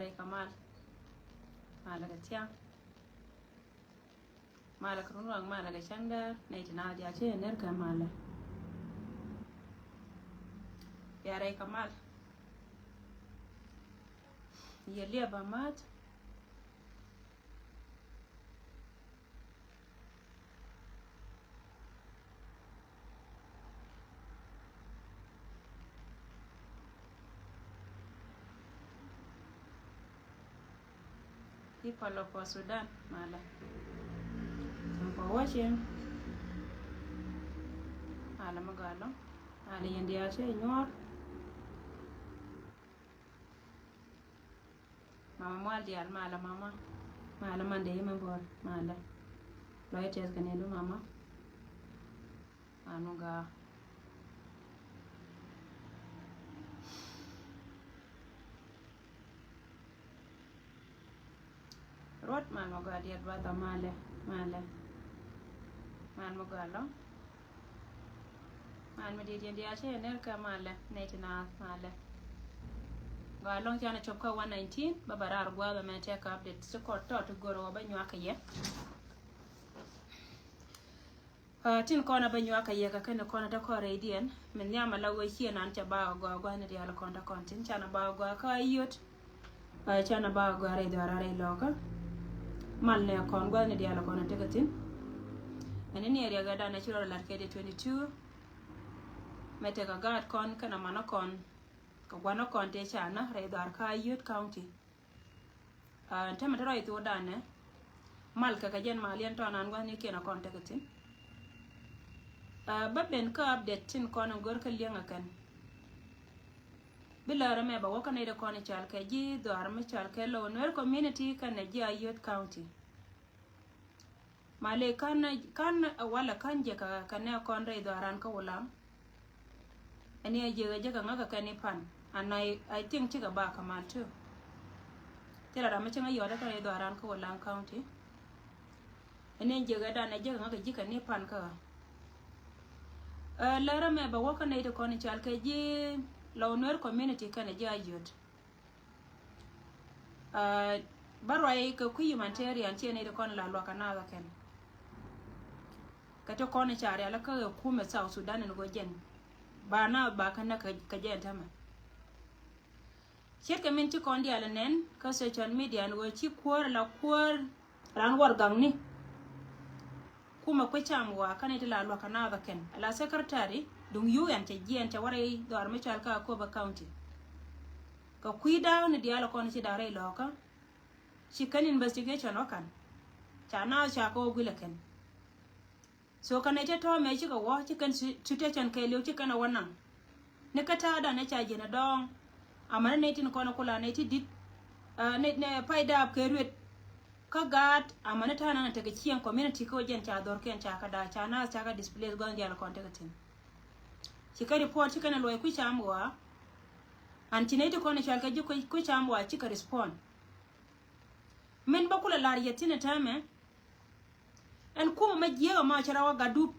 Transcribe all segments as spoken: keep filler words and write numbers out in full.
Rɛy kɛ mal. Malɛ kɛ thiaŋ. Malɛ kɛ run waŋ, malɛ kɛ cäŋ däär. Nɛy ti naath diaal cä yɛ ner kɛ malɛ. Bia rɛy kɛ mal. Yɛ liɛp ba ma̱a̱th. People of South Sudan, malɛ. Thank for watching. Malɛ mi gɔaa ɛlɔ̱ŋ. Malɛ yɛn diaal cä yɛ nyuɔ̱ɔ̱r. Mama mual diaal, malɛ mama. Malɛ man dee mɛ bɔr, malɛ. Lɔc tɛth kɛ ni du mama. Manu gaa. Ruɔt man mɔ gɔaa diɛt, brother, malɛ, malɛ. Man mɔ gɔaa ɛlɔ̱ŋ. Man mɔ diɛt, diɛt, diɛt, cɛ ner kɛ malɛ, nɛy ti naath, malɛ. Gɔaa ɛlɔ̱ŋ, canɛ cop kä one nineteen, bä bä raar gua̱a̱th ɛmɛ tɛk update, ci kɔt tɔt ti gör wä bä nyuak kɛ yɛ. Ah, tin kɔn a bä nyuak kɛ yɛ kɛ kɛn kɔn a te kɔn rɛydiɛn. Min nhiam a la wee ciɛ nan cɛ ba a gɔaa gua̱a̱th ni diaal kɔn te kɔn tin can a ba a gɔaa kä a yöt. Ah, can a ba a gɔaa rɛy dhɔaar a rɛy lɔkä. Mal nɛ kɔn gua̱a̱th ni diaal kɔn a tekɛ thin. Ɛn ni ni a riɛk ɛ dan a ci rɔ lat kɛ di twenty two. Mɛ tekɛ gaat kɔn kɛn a man a kɔn. Kɛ gua̱n a kɔn tëë ca na rɛy dhɔaar kä a yöt county. Ah, tämɛ te rɔy thok danɛ. Mal kɛ kɛ jɛn mal yɛn tɔn an gua̱thni kiɛn a kɔn tekɛ thin. Ah, bä ben kä update tin kɔn in gör kä liɛŋ a kɛn. Bi lärä mɛ bä wä kä nɛy ti kɔn i̱ cal kɛ ji̱ dhɔaar mi cal kɛ Lower Nuer community kɛnɛ ji̱ a yöt county. Malɛ kan, kan walɛ kan jɛ kɛ, kɛ nɛ kɔn rɛy dhɔaran kä Wulaŋ. Ɛn ni a jɛ kɛ jɛ kɛ ŋäk kɛ kɛ ni pan. And I, I think cikɛ ba kɛ mal too. Thilɛ ram mi cieŋ a yɔt kɛ rɛy dhɔaran kä Wulaŋ County. Ɛn ni a jɛ kɛ dan a jɛ kɛ ŋäk kɛ ji̱ kɛ ni pan kä. Ɛ, lärä mɛ bɛ wä kä nɛy ti kɔn i̱ cal kɛ ji̱ Lower Nuer community kɛnɛ ji̱ a yöt. Ah, bä ruac kɛ kui̱ humanitarian ciɛ nɛy ti kɔn la luak kɛ naath ɛ kɛn. Kɛ ti kɔn i̱ ca rial kä kumɛ South Sudan in ɣöö jɛn ba naath ba kä näk kɛ, kɛ jɛn tämɛ. Ce̱tkɛ min ci kɔn diaal ɛ nɛn kä social media in ɣöö ci kuäär la kuäär ran warɛgakni. Kumɛ kui̱ cam wa kɛn i̱ ti la luak kɛ naath ɛ kɛn. Ala secretary duŋ U N cɛ jiɛn cɛ warɛ i̱ dhɔaar mi cɔal kä Akobo County. Kɛ kui̱ da̱a̱k ni diaal kɔn ci da̱a̱k rɛy lɔɔkä. Ci kɛn investigation wä ka̱n. Ca naath ca kɛ wä guil ɛ kɛn. So kɛn ɛ cä tɔ̱ mɛ cikɛ wä ci kɛn si-, situation kɛɛliw ci kɛn ɛ wä naŋ. Ni kä ta̱a̱ dan ɛ ca jiɛn ɛ dɔ̱ɔ̱ŋ. Amäni nɛy tin kɔn ɛ kula nɛy ti di̱t. Ah, nɛy, nɛy pay daap kɛ ruet. Kä gaat amäni ta̱a̱ nan ɛ tekɛ cieŋ community kä wä jɛn ca dhɔr kɛn ca kä da̱a̱ ca naath ca kä displace gua̱n diaal kɔn tekɛ thi̱n. Ci kɛ report ci kɛn ɛ luɔc kui̱ cam wa. An ci nɛy ti kɔn ɛ cɔal kɛ ji̱ kui̱, kui̱ cam wa cikɛ respond. Min bä kulɛ lar yɛ thi̱n ɛ täämɛ. Ɛn kumɛ mɛ jiɛɛk ɛmɔ cɛ rɔ wä gat dup.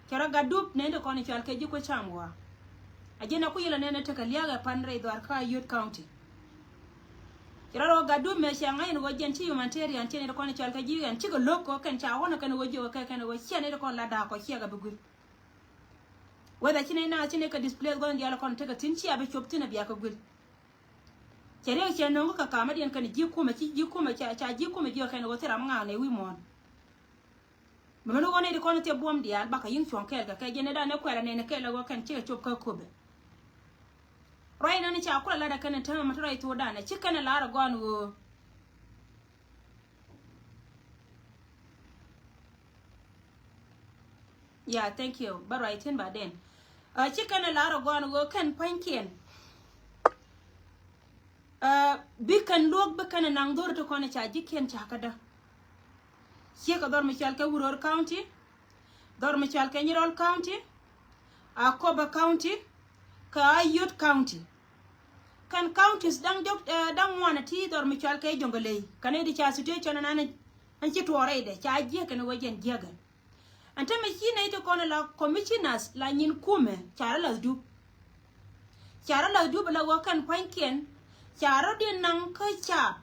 Cɛ rɔ gat dup nɛn ti kɔn i̱ cɔal kɛ ji̱ kui̱ cam wa. A ji̱n a kui̱ yɛlɛ nɛn ɛ tekɛ lia̱a̱k ɛ pan rɛy dhɔaar kä Ayod County. Cɛ rɔ rɔ gat dup mɛ cɛ ŋa̱c ɛn ɣöö jɛn ci humanitarian cɛ nɛn ti kɔn i̱ cɔal kɛ ji̱ ɛn cikɛ lo̱k kɔ kɛn ca ɣɔ̱n ɛ kɛn ɣöö ji̱ ɣöö kɛ kɛn ɣöö ciɛ nɛn ti kɔn la da̱a̱k kɔ ciɛ kɛ bi gui̱l. Whether ci nɛn na ci nɛn kɛ displace gua̱n diaal kɔn tekɛ thi̱n ciɛ bi cop thi̱n ɛ bia kɛ gui̱l. Cɛ riɛk cɛ nöŋ kä ka̱mä diɛn kɛn ji̱ kumɛ ci ji̱ kumɛ ca, ca ji̱ kumɛ ji̱ kɛn ɣöö thil ram ŋa̱a̱k nɛ wi̱i̱ muɔ̱ɔ̱n. Mɛ mɛn ɣöö nɛy ti kɔn thiɛ buɔ̱m diaal bakɛ yi̱ŋ cuɔ̱ŋ kɛɛl kɛ kɛ jɛn ɛ danɛ kuɛɛrɛ nɛn kɛɛl ɛ ɣöö kɛn cikɛ cop kä köpɛ. Ruac nani ca kulɛ lat ɛ kɛn ɛ täämɛ mɛ te ruac thok danɛ ci kɛn ɛ lar ɛ gɔ̱a̱n ɣöö. Yeah, thank you. Bä ruac thi̱n ba den. Ɛ, ci kɛn ɛ lar ɛ gɔ̱a̱n ɣöö kɛn pua̱nykiɛn. Ɛ, bi kɛn luɔ̱k bi kɛn ɛ naŋ dho̱r ti kɔn ɛ ca ji̱kiɛn ca kädä. Ciek kɛ dhɔr mi cɔal kɛ Uror County, dhɔr mi cɔal kɛ Nyirol County, Akobo County, kɛ Ayod County. Kɛn counties da̱ŋ diɔ̱k, ɛ, da̱ŋ ŋuan ɛ ti dhɔr mi cɔal kɛ Jonglei. Kɛn i̱ di ca situation ɛn an, an ci tuɔɔrɛ idɛ ca jiäk kɛn wä jɛn jiäkɛ. Ɛn tämɛ ci nɛy ti kɔn la commissioners la nyin kumɛ ca rɔ la̱th dup. Ca rɔ la̱th dup la ɣöö kɛn pua̱nykiɛn Ca rɔ diɛn naŋ kä caap.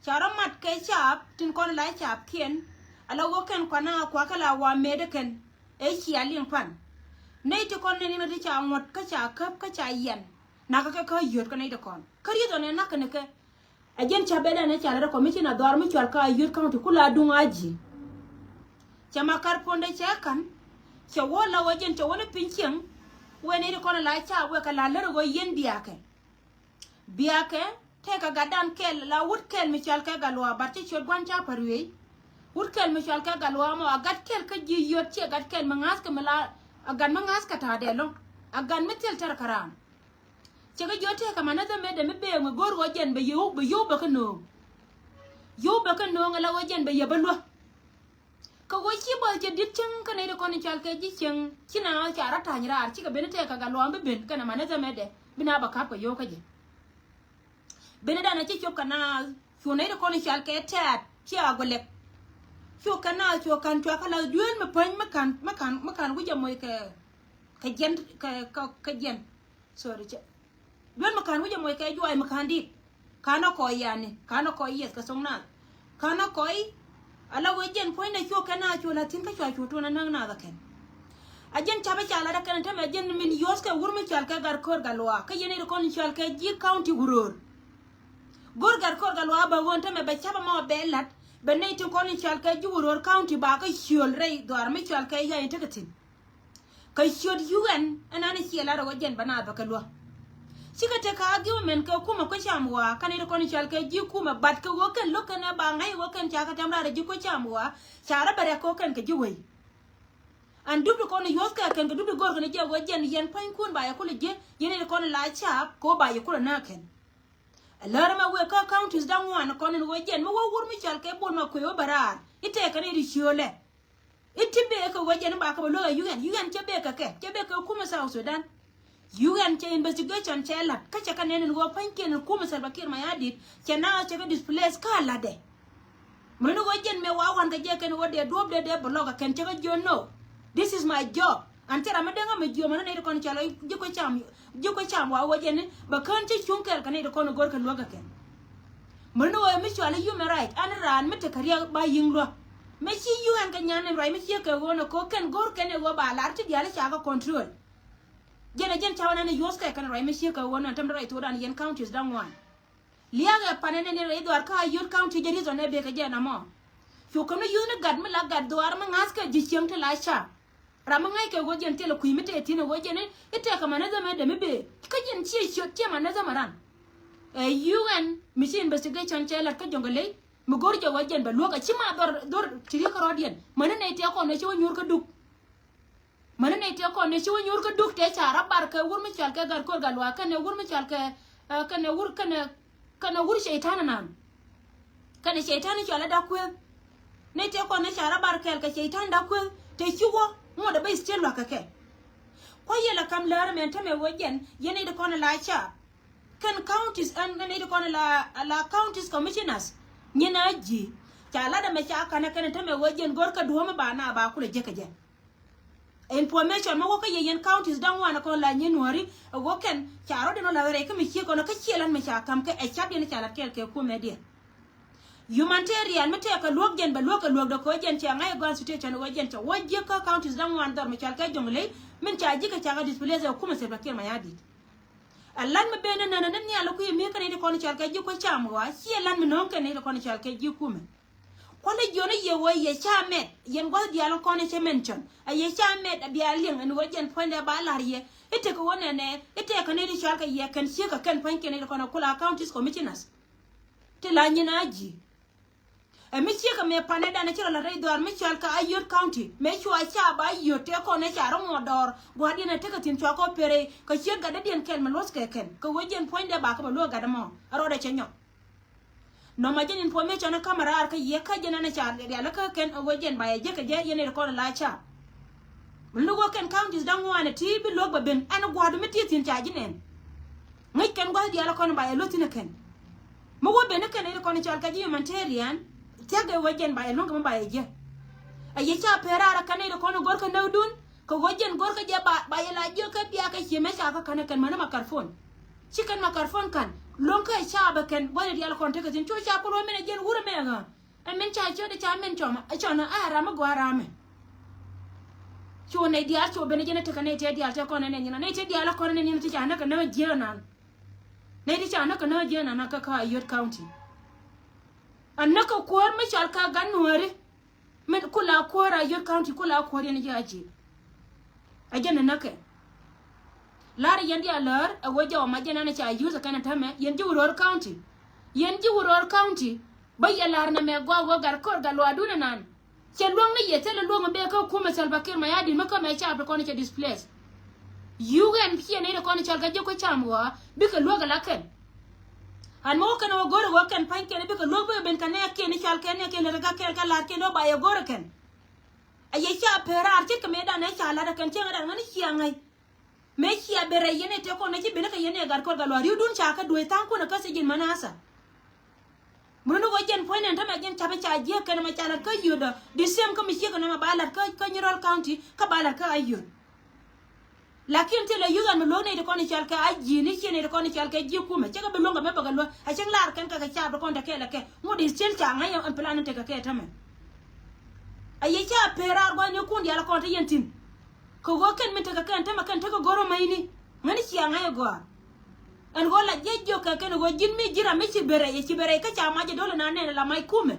Ca rɔ mat kɛ caap tin kɔn la caap kiɛn. Ala wä kɛn kuan na kuakä la wa mëëdä kɛn. Ɛ cia liŋ pan. Nɛy ti kɔn ni ni ti ca ŋuɔ̱t kä ca käp kä ca yɛn. Nakä kɛ kä yöt kä nɛy ti kɔn. Kä riet ɔn ɛ nakä ni kɛ. Ɛ jɛn ca bɛl ɛn ɛ ca lɛ rɛ commissioner dhɔr mi cual kä Ayod County kula duŋ a ji̱. Cɛ ma kar puɔ̱ndɛ cɛ ka̱n. Cɛ wä la wä jɛn cɛ wä ni piny cieŋ. Wee nɛy ti kɔn la caap wee kɛ la lär ɛ wä yɛn biakɛ. Biakɛ tëëkɛ gatdan kɛl la wut kɛl mi cɔal kɛ gat luaak bat ci ciöt gua̱n ca pa̱r wi̱i̱. Wut kɛl mi cɔal kɛ gat luaak mɔ a gat kɛl kä ji̱ yöt ciɛ gat kɛl mi ŋa̱thkɛ mi la a gat mi ŋa̱thkɛ ta̱a̱dɛ lo̱ŋ. A gat mi thil tɛr kɛ raan. Cɛ kɛ jiök tëëkɛ manäthä mëë dee mi bëë ŋä go̱o̱r ɣöö jɛn bɛ yio̱w bɛ yio̱w bɛ kä nööŋ. Yio̱w bɛ kä nööŋ ɛ la ɣöö jɛn bɛ yɛ bä luäk. Kɛ ɣöö ci bɔth cɛ di̱t cieŋ kä nɛy ti kɔn in cɔal kɛ ji̱ cieŋ ci na ca rɔ ta̱ny raar cikɛ ben tɛɛk kɛ gat luaak bi ben kɛnɛ manäthä mëë dɛ bi na bɛ ka̱p kɛ yio̱w kä jɛ. Benɛ danɛ ci cop kɛ naath cu nɛy ti kɔn in cɔal kɛ tɛ̈t ci a gulɛk. Cu kɛ naath cu ka̱n cuakä la duel mi päny mi ka̱n mi ka̱n mi ka̱n wi̱c a moc kɛ kɛ jiɛn kɛ kɛ kɛ jiɛn. Sorry cɛ. Duel mi ka̱n wi̱c a moc kɛ juac mi ka̱n dit. Ka̱n a kɔc yani ka̱n a kɔc yieth kɛ thok naath. Ka̱n a kɔc. Ala wee jɛn puɔ̱nydɛ cuɔ kɛn a cuɔ la thi̱n kä cua cuɔ tuɔn a näk naath a kɛn. A jɛn capä ca lat a kɛn a tämɛ jɛn min yio̱o̱th kɛ wur mi cɔal kɛ gat ko̱r gat luaak kä yɛn i̱ ri kɔn cɔal kɛ ji̱ county wuröör. Go̱r gat ko̱r gat luaak bä ɣöö tämɛ bɛ capä mɔ bɛ lat bɛ nɛy tin kɔn cɔal kɛ ji̱ wuröör county ba kä ciöl rɛy dhuaar mi cɔal kɛ yay in tekɛ thi̱n. Kɛ ciöt U N ɛn an ciɛ lat ɛ wä jɛn bä naath bä kɛ luäk. Cikɛ tekɛ argument kɛ kumɛ kuecam waa kɛn i̱ ti kɔn i̱ cɔal kɛ ji̱ kumɛ bat kɛ wä kɛn lo̱k kɛn ɛ ba ŋäc wä kɛn ca kɛ tɛm raar ɛ ji̱ kuecam waa ca rɔ bɛ rɛk kɛ wä kɛn kɛ ji̱ wei. An dup ti kɔn i̱ yuɔth kɛ kɛn kɛ dup ti go̱r kɛn i̱ jɛ wä jɛn yɛn pua̱nykun ba yɛ kulɛ ji̱ yɛn i̱ ti kɔn i̱ la caap kɛ wä ba yɛ kulɛ nääk kɛn. Ɛ lär ɛmɛ wëë kä counties da̱ŋ ŋuan kɔn in wä jɛn mi wä wur mi cɔal kɛ bol ma kuëë wä bɛ raar i̱ tëëk kɛn i̱ ti ciöölɛ. I̱ ti bee kɛ wä jɛn i̱ ba kɛ bɛ luäk ɛ U N, U N cɛ bee kɛ kɛ cɛ bee kɛ kumɛ South Sudan. U N cɛ investigation cɛ la̱t kä cɛ kɛ nɛn in ɣöö pa̱nykiɛn in kumɛ Salva Kiir Mayardit cɛ na cɛ kɛ displace kä a la̱tdɛ. Muni ni ɣöö jɛn mëë wa wan kɛ jɛ kɛn ɣöö dee duɔ̱ɔ̱p dee dee block ɛ kɛn cɛ kɛ jiö no. This is my job. An thil ram mi dee ŋa mi jiöm ɛn nɛy ti kɔn cɔl ji̱ kuec cam ji̱ kuec cam wa wä jɛn i̱ bɛ kään cä cuŋ kɛɛl kɛ nɛy ti kɔn i̱ go̱r kɛ luäk kɛ kɛn. Muni ni ɣöö mi cɔal i̱ human right an raan mi tekɛ riɛk ba yi̱ŋ luäk. Mi ci U N kɛ nyan in ruac mi ciek kɛ ɣöö ni ko̱ kɛn go̱r kɛn i̱ ɣöö ba lar ti diaal i̱ ca kɛ control. Jɛn ɛ jɛn ca wä nan i̱ yuɔth kɛ kɛn ruac mi ciek kɛ ɣöö ni ɛn tämdɛ ruac thokdan yɛn counties da̱ŋ ŋuan. Lia̱a̱kɛ panɛ nɛn in ruac dhuaar kä Ayod County jɛ reason ɛ bek kɛ jɛ namɔ. Cu kɛn ni yuth ni gat mi la gat dhuaar mi ŋa̱th kɛ ji̱ cieŋ ti la ca. Ram mi ŋa̱ckɛ ɣöö jɛn thilɛ kui̱ mi tëë thi̱n ɛ ɣöö jɛn i̱ tëëkɛ manäthä mɛ dee mi bëë kä jɛn ciɛ ciöt ciɛ manäthä mɛ ran. Ɛ U N mi ci investigation cɛ la̱t kä Jonglei mi go̱r jɛ ɣöö jɛn bɛ luäk ɛ ci ma dhɔr dhɔr ci riek kärɔɔdiɛn mäni nɛy tëë kɔn ɛ ci wä nyuur kä duk. Mäni nɛy tëë kɔn ɛ ci wä nyuur kä duk tëë ca rɔ bar kɛ wur mi cɔal kɛ gat ko̱r gat luaak kɛnɛ wur mi cɔal kɛ kɛnɛ wur kɛnɛ kɛnɛ wur cɛy-tan ɛnan. Kɛnɛ cɛy-tan i̱ cɔal ɛ dak kueth. Nɛy tëë kɔn ɛ ca rɔ bar kɛɛl kɛ cɛy-tan dak kueth te ci wä ŋuɔ̱t ɛ bä i̱ thiet lua̱k kɛ kɛ. Kua̱c yɛ la kam läär ɛmɛn tämɛ wä jɛn yɛn nɛy ti kɔn ɛ la caap. Kɛn counties ɛn nɛy ti kɔn ɛ la la counties commissioners nyin a ji̱ ca lat ɛmɛ ca kanɛ kɛn ɛ tämɛ wä jɛn go̱r kɛ duɔ̱ɔ̱m ɛ ba na ba kulɛ jek kɛ jɛ. Information mi wä kä yɛ yɛn counties da̱ŋ wan kɔn la nyin nuɔ̱ri ɛ wä kɛn ca rɔ̱diɛn wä la rɛy kä mi ciek kɔn kä ciɛ lan mi ca kam kɛ ɛ cap diɛn ca lat kɛɛl kɛ kumɛ diɛn. Humanitarian mi tɛk kɛ luäk jɛn bɛ luäk kɛ luäk dɛ kɛ wä jɛn cɛ ŋa̱c ɛ gɔan situation wä jɛn cɛ wä jiäk kä counties da̱ŋ wan dhɔr mi cɔal kɛ Jonglei min ca ji̱ kɛ ca kɛ displace ɛ kumɛ Salva Kiir Mayardit. Ɛ lan mi ben ni nänä ni nhial kui̱ mi kɛn i̱ ti kɔn cɔal kɛ ji̱ kuɛ cam ɣɔaa ciɛ lan mi no̱o̱ŋ kɛn i̱ ti kɔn cɔal kɛ ji̱ kumɛ. Kualɛ jiɔn i̱ yɛ wee yɛ ca mɛt yɛn gua̱th diaal kɔn i̱ cɛ mention a yɛ ca mɛt a bia liŋ ɛn ɣöö jɛn puɔ̱nydɛ ba la̱r yɛ i̱ tekɛ ɣöö nɛnɛ i̱ tɛkɛ ni ri cɔal kɛ yɛ kɛn ciek kɛ kɛn puɔ̱ny kɛn i̱ kɔn a kula counties commissioners. Ti la nyin a ji̱. Ɛ mi ciek ɛmɛ panɛ danɛ ci rɔ la̱t rɛy dhɔaar mi cɔal kɛ Ayod County mëë cua ca ba Ayod tëë kɔn ɛ ca rɔ ŋuɔt dɔɔr gua̱a̱rdiɛn ɛ tekɛ thi̱n cua kɔ perɛ kɛ ciek gatdädiɛn kɛl mi luɔ̱th kɛ kɛn kɛ ɣöö jɛn puɔ̱nydɛ ba kɛ bɛ luäk gatdä mɔ a rɔɔdɛ cɛ nyɔk. Nɔmɔ jɛn information ɛ ka̱mɛ raar kä yiëë kä jɛn ɛn ɛ ca rialikä kɛn ɛ ɣöö jɛn ba yɛ jiäk kɛ jɛ yɛn ɛ ri kɔn ɛ la ca. Mi luk ɣöö kɛn counties da̱ŋ ŋuan ɛ ti bi luäk bɛ ben ɛn gua̱a̱du mi ti thi̱n ca ji̱ nɛn. Ŋäc kɛn gua̱a̱th diaal ɛ kɔn ba yɛ luäk thi̱n ɛ kɛn. Mi wä ben ɛ kɛn ɛ ri kɔn ɛ cɔal kɛ ji̱ humanitarian thia̱k ɛ ɣöö jɛn ba yɛ luäk kɛ mi ba yɛ jiäk. Ɛ yɛ ca pɛr raar ɛ kɛn ɛ ri kɔn ɛ go̱r kɛ näkdun. Kɛ ɣöö jɛn go̱rkä jɛ ba ba yɛ la jiök kä bia kɛ cie mëë ca kä ka̱n ɛ kɛn mäni makarpon. Ci kɛn makarpon ka̱n Luɔ̱ŋ kä ɛ caap ɛ kɛn gua̱n ɛ diaal kɔn tekɛ thi̱n cu caap kɛ luɔ̱ŋ min ɛ jiɛn wur ɛmɛ ɣä. Ɛ min ca ciöt ɛ ca min cɔm ɛ cɔn ɛ ram ɛ gɔaa ram ɛ. Cu nɛy diaal cu ben ɛ jiɛn ɛ tekɛ nɛy tëë diaal tëë kɔn ɛ nɛn nyin ɛ nɛy tëë diaal ɛ kɔn ɛ nɛn nyin ɛ ti ca näk ɛ näk ɛ jiɛn ɛ nan. Nɛy ti ca näk ɛ näk ɛ jiɛn ɛ nan kä kä Ayod County. Ɛ näk ɛ kuäär mi cɔal kä Gat Nuääri. Min kula kuäär Ayod County kula kuäär yɛn ji̱ a ji̱. A jɛn ni näkɛ. Lar yɛn diaal lär ɛ wee jɔw ma jɛn ɛn ca use kɛn a tämɛ yɛn ji̱ Uror County. Yɛn ji̱ Uror County. Bä yɛ lar nɛ mɛ gɔaa wee gat kör gat luaadun ɛnan. Cɛ luäŋ ni yɛ thilɛ luäŋ bee kä kumɛ Salva Kiir Mayardit mi kä mɛ caap ti kɔn cɛ displace. Yuk ɛn piɛn ni kɔn cɔl kɛ ji̱ kui̱ cam ɣɔaa bikɛ luäk ɛ la kɛn. An mi wä kɛn wä go̱r ɛ wä kɛn pa̱ny kɛn bikɛ luäk bikɛ ben kɛ nɛɛkiɛn i̱ cɔal kɛn nɛɛkiɛn lät ɛ gak kɛn kɛ la̱r kɛn wä ba yɛ go̱r ɛ kɛn. A yɛ ca pee raar ce̱tkɛ mëëdan ɛ ca la̱t ɛ kɛn cieŋ ɛ dan ŋäni cia ŋäc. Mëë cia ben rɛy yɛn ɛ tëë kɔn ɛ ci ben ɛ kɛ yɛn ɛ gat kɔr kɛ luaar ri̱wdun ca kɛ duec tha̱a̱ŋ kun ɛ kä thiec in mänasa. Mun ni wä jɛn puɔ̱ny nɛn tämɛ jɛn capɛ ca jiäk kɛn ɛmɛ ca la̱t kä Ayod ɔ the same kä mi ciek ɛn ɛmɛ ba la̱t kä kä Nyirol County kä ba la̱t kä Ayod. Lakin thilɛ yuk ɛn mi luäk nɛy ti kɔn i̱ cɔal kɛ a ji̱ ni ciɛ nɛy ti kɔn i̱ cɔal kɛ ji̱ kumɛ cä kɛ bi luäŋ kɛ mɛ bä kɛ luäk a cäŋ laar kɛn kɛ kɛ caap ti kɔn te kɛɛl ɛ kɛ ŋot i̱ still ca ŋäc ɛn plan in tekɛ kɛ tämɛ. A yɛ ca pee raar gua̱n ni kun diaal kɔn te yɛn thi̱n. Kɛ ɣöö kɛn min tekɛ kɛn tämɛ kɛn tekɛ go̱r ɔ mäcni ŋäni cia ŋäc ɛ gɔaa. Ɛn ɣöö la jiɛc jiök kɛ kɛn ɣöö ji̱n mi ji̱ ram mi ci ben rɛy ɛ ci ben rɛy kä ca mac ɛ do̱l ɛn anɛn ɛ la mac kumɛ.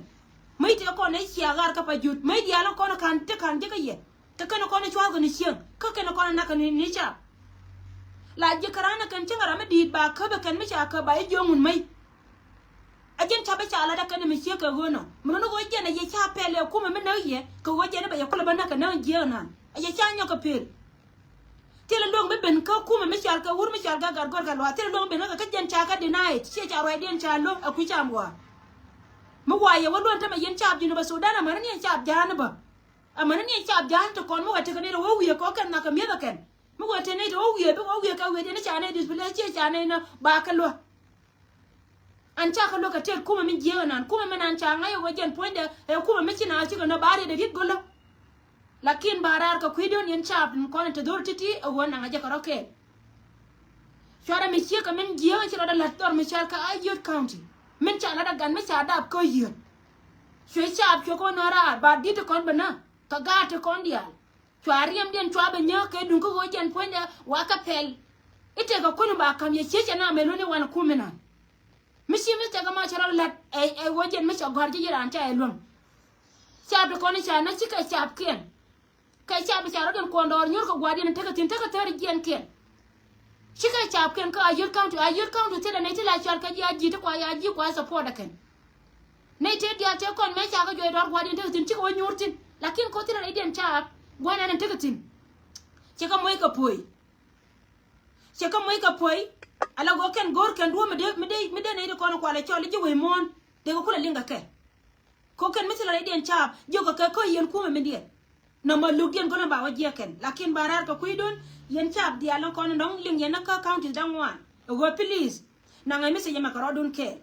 Mäc tëë kɔn ɛ cia ɣaar kä pa juth mäc diaal ɛn kɔn ɛ ka̱n te ka̱n ji̱ kä yɛ. Kä kɛn kɔn cua̱r kɛn cieŋ kä kɛn kɔn nak kɛn ni cap. La ji̱ käran kɛn cieŋ ram mi di̱i̱t ba käp kɛn mi ca käp ba i̱ jiöŋ wun mäc. A ji̱n cap i̱ ca lat kɛn mi ciek kɛ ɣöö nɔ mi run ɣöö jiɛn a yɛ ca pɛl ɛ kumɛ mi näk yɛ kɛ ɣöö jiɛn i̱ ba yɛ kulɛ bä nak kɛ näk jiɛɛk nan a yɛ ca nyɔk kɛ pel. Thilɛ luäŋ bi ben kä kumɛ mi cɔal kɛ wur mi cɔal kɛ gat gɔr kɛ luaar thilɛ luäŋ ben kä kä jiɛn ca kɛ denied ciɛ ca ruacdiɛn ca lo̱k ɛ kui̱ cam ɣɔaa. Mi wa yɛ wä luɔ̱n tämɛ yɛn cap Jinub Sudan amäni ni yɛn cap ja̱a̱n bä. Amäni ni yɛn cap ja̱a̱n ti kɔn mi wä tekɛ ni rɛ wä wiee kɔ kɛn nhakɛ mi̱eth ɛ kɛn. Mi wä te ni te wä wiee bi wä wiee kɛ wiee diɛn ni ca ni display ciɛ ca ni ni ba kɛ luäk. An ca kɛ luäk kɛ tet kumɛ mi jiääk ɛnan kumɛ mi nan ca ŋa̱c ɛ wä jɛn puɔ̱nydɛ ɛ kumɛ mi ci na cikɛ nɔ ba riet ɛ riet go̱lä. Lakin ba raar kɛ kui̱dun yɛn cap kɔn te dhor ti̱ti̱ ɛ wä naŋ a jɛ kɛ rɔ kɛɛl. Cuarɛ mi ciek kɛ min jiääk ci rɔ dɛ la̱t dhɔr mi cɔal kɛ Ayod County min ca la̱t a gat mi ca dap kä Ayod. Cuɛ cap cuɛ kɛ wä nɔ raar ba di̱t ti kɔn bä nä kɛ gaat ti kɔn diaal. Cua riɛmdiɛn cua bɛ nyääk kɛ duŋ kä ɣöö jɛn puɔ̱nydɛ wa kä pɛl. I̱ tëëkɛ kuäär ba ka̱m yɛ ciec cɛ na mɛ luɔ̱n i̱ wan kum inan. Mi ci mi tëëkɛ ma cɛ rɔ la̱t ɛ ɛ ɣöö jɛn mi cɛ gɔ̱a̱r ji̱ ji̱ raan ca ɛ luäŋ. Cap ti kɔn i̱ ca na cikɛ capkiɛn. Kɛ cap i̱ ca rɔ̱diɛn kuɔn dɔɔr nyuur kɛ gua̱a̱rdiɛn tekɛ thi̱n tekɛ thäär jiɛnkiɛn. Cikɛ capkiɛn kä Ayod County, Ayod County thilɛ nɛy ti la cual kɛ ji̱ a ji̱ ti kua ya ji̱ kua support ɛ kɛn. Nɛy tëë diaal tëë kɔn mëë ca kä juɔc dɔ̱r gua̱a̱rdiɛn tekɛ thi̱n cikɛ wä nyuur thi̱n. Lakin ko̱ thilɛ rɛydiɛn caap gua̱a̱r nɛn tekɛ thi̱n. Cɛ kɛ moc kɛ puɔ̱i. Cɛ kɛ moc kɛ puɔ̱i. Ala go̱o̱k kɛn go̱o̱r kɛn duɔ̱ɔ̱p mi dee mi dee mi dee nɛy ti kɔn kualɛ cɔl i̱ ji̱ wec muɔ̱ɔ̱n. Dee kɛ kulɛ liŋ kɛ kɛ. Ko̱ kɛn mi thilɛ rɛydiɛn caap jiök kɛ kɛ kä yɛn kumɛ mi diɛn. Nɔmɔ lukdiɛn kɔn ba wä jiɛk kɛn. Lakin ba raar kɛ kui̱dun yɛn caap diaal ni kɔn dɔ̱ŋ liŋ yɛn ni kä counties da̱ŋ wan. Ɛ ɣöö please. Naŋ ɛ message ɛmɛ kɛ rɔɔdun kɛɛl.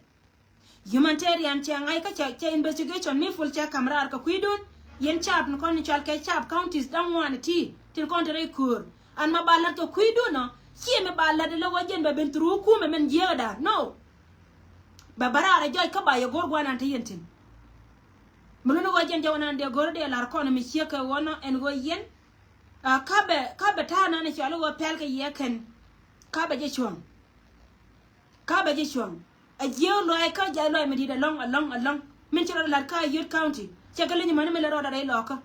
Humanitarian cɛ ŋa̱c kä cɛ, cɛ investigation mi full cɛ ka̱m raar kɛ kui̱dun. Yɛn caap ni kɔn ni cɔal kɛ caap counties da̱ŋ ŋuan ti tin kɔn te rɛy köör. An ma ba la̱t kɛ kui̱dun ɔ ciɛ mi ba la̱t ilɛ wä jɛn bɛ ben through kumɛ mɛn jiääkda. No. Bɛ bä raar ɛ jɔc kä ba yɛ go̱r guanan te yɛn tin. Mi luni wä jɛn jɛ wä nan dee go̱r dee lar kɔn mi ciek kɛ wä nɔ ɛn wä yɛn. A, ka bɛ, ka bɛ ta̱a̱ nan cɔal i̱ ɣöö pɛl kɛ yɛ kɛn. Ka bɛ jɛ cuɔ̱ŋ. Ka bɛ jɛ cuɔ̱ŋ. A jiɛ luay kä jɛ luay mi di̱t alɔ̱ŋ, alɔ̱ŋ, alɔ̱ŋ. Min ci rɔɔdɛ la̱t kä Ayod County. Cɛ kɛ leny mäni mi lɛ rɔɔdɛ rɛy lɔkä.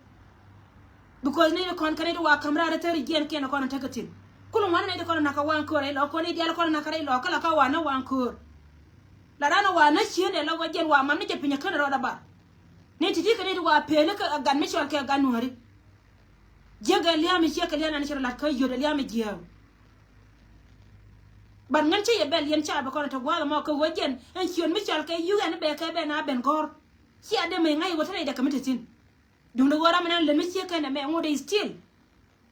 Because ni kɔn kɛn i̱ ti wa ka̱m raar i̱ thäri jiɛn kiɛn kɔn tekɛ thi̱n. Kul ŋuan ni ti kɔn nakä waŋ köör rɛy lɔkä, kɔn i̱ diaal kɔn nakä rɛy lɔkä la kä wa nä waŋ köör. La raan wa nä cien ɛ la wa jiɛn wa man ni jɛ pinyä kän rɔɔdɛ bar. Ni ti ti kɛn i̱ ti wa peli kɛ gat mi cɔl kɛ gat nuääri. Jiäk ɛ lia̱a̱ mi ciek kɛ lia̱a̱ nan ci rɔ la̱t kä Ayod ɛ lia̱a̱ mi jiääk. But ŋän ci yɛ bɛl yɛn ca bi kɔn te gua̱a̱th ɛmɔ kɛ ɣöö jɛn ɛn ciöt mi cɔal kɛ yuk ɛn bɛ kɛ bɛ na ben gɔ̱r. Ci a dee mec ŋa̱c ɣöö te rɛy dɛ kɛ mi te thi̱n. Duundɛ ɣöö ram ɛn lät mi ciek kɛn ɛmɛ ŋot ɛ still.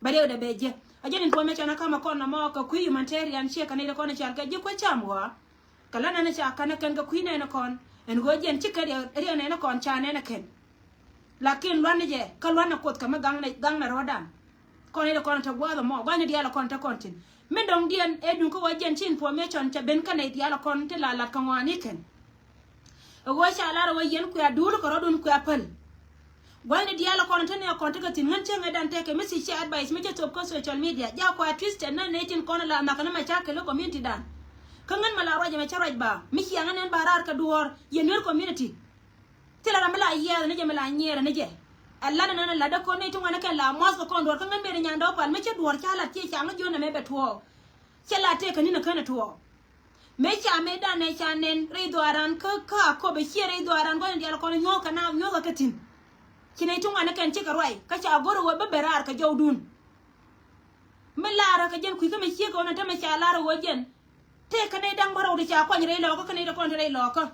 Bɛ rɛw dɛ bɛ jiɛ a jɛn information a kamɛ kɔn ɛmɔ kɛ kui̱ humanitarian ciek kɛ nɛy dee kɔn cɔal kɛ ji̱ kuec cam ɣɔaa. Kɛ la nɛn ca kɛn ɛ kɛn kɛ kui̱ nɛn ɛ kɔn ɛn ɣöö jɛn ci kɛ riɛk nɛn ɛ kɔn ca nɛn ɛ kɛn. Lakin luan ni jɛ kä luan ni Kuoth kɛ mi gaŋ ni gaŋ ni rɔɔdan. Kɔn i̱ kɔn te gua̱a̱th ɛmɔ gua̱a̱th ni diaal kɔn te kɔn tin. Min dɔ̱ŋ diɛn ɛ duŋ kä wä jiɛn ci information cɛ ben kä nɛy diaal kɔn ti la lat kä ŋɔaani kɛn. Ɛ ɣöö ca lar ɛ wä yɛn kuɛ duul kɛ rɔ̱dun kuɛ päl. Gua̱a̱th ni diaal kɔn te nɛ kɔn te kɛ thi̱n ŋän cäŋ ɛ dan tekɛ mi thiec cɛ advice mi cɛ thop kä social media. Ja kuɛ twisted na nɛy tin kɔn la nhak ni macakɛl kä community dan. Kä ŋän mɛ la ruac ɛmɛ cä ruac ba mi ciaŋ ɛn ɛn ba raar kɛ duɔ̱ɔ̱r yɛ nuer community. Thilɛ ram mi la yiɛɛr ni jɛ mi la nyiɛɛr ni jɛ. Ɛ lat ɛn ɛn ɛ lat dee kɔn nɛy ti ŋuan ɛ kɛn la muath kɛ kɔn duɔ̱ɔ̱r kä ŋän mëë di nyandɔɔ pal mi cä duɔ̱ɔ̱r ca lat ciɛ caŋ jiön ɛmɛ bɛ tuɔɔk. Cɛ la tëëk kɛ ni̱n ɛ känɛ tuɔɔk. Mëë ca mëë dan ɛ ca nɛn rɛy dhɔaaran kä kä a kop ɛ ciɛ rɛy dhɔaaran gua̱n in diaal kɔn nyuɔ̱ɔ̱k kɛ na nyuɔ̱ɔ̱k kɛ thi̱n. Ci nɛy ti ŋuan ɛ kɛn cikɛ ruac kä ca go̱r ɛ wee bä ben raar kɛ jɔwdun. Mi laarä kɛ jɛn kui̱ kä mi ciek kɛ ɣän ɛ tämɛ ca laarä ɣöö jɛn tëë kä nɛy da̱ŋ bärɔw ti ca kuany rɛy lɔɔkä kä nɛy ti kɔn ti rɛy lɔɔkä.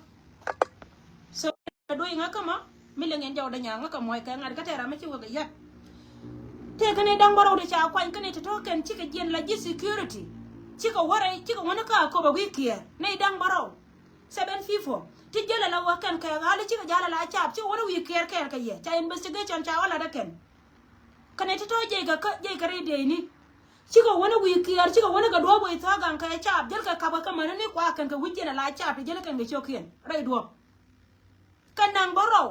So do̱y ŋäkä ma mi liŋ in jɔwdä nyaŋ ŋäkä muɔc kɛ ŋa̱t kä tɛɛr amä ci wek ɛ yäk. Tëë kä nɛy da̱ŋ bärɔw ti ca kuany kä nɛy ti tɔ̱ kɛn cikɛ jiɛn la ji̱ security. Cikɛ wä rɛy cikɛ wä ni kä a kop a wi̱i̱ kiɛɛr nɛy da̱ŋ bärɔw. Seven people ti jäl ala wä kɛn kɛ ɣa̱l cikɛ ja̱l ala caap cikɛ wä ni wi̱i̱ kiɛɛr kɛɛr kɛ yɛ ca investigation ca wä lat ɛ kɛn. Kɛnɛ ti tɔ̱ jiɛc kɛ kä jiɛc kɛ rɛy dëëcni. Cikɛ wä ni wi̱i̱ kiɛɛr cikɛ wä ni kɛ duɔ̱ɔ̱p wec thɔ̱a̱ gaŋ kɛ caap jäl kɛ kapkɛ kä mäni ni kua̱r kɛn kɛ wi̱c jiɛn ala caap ti jäl kɛn kɛ cio̱kiɛn rɛy duɔ̱ɔ̱p. Kɛ naŋ bärɔw.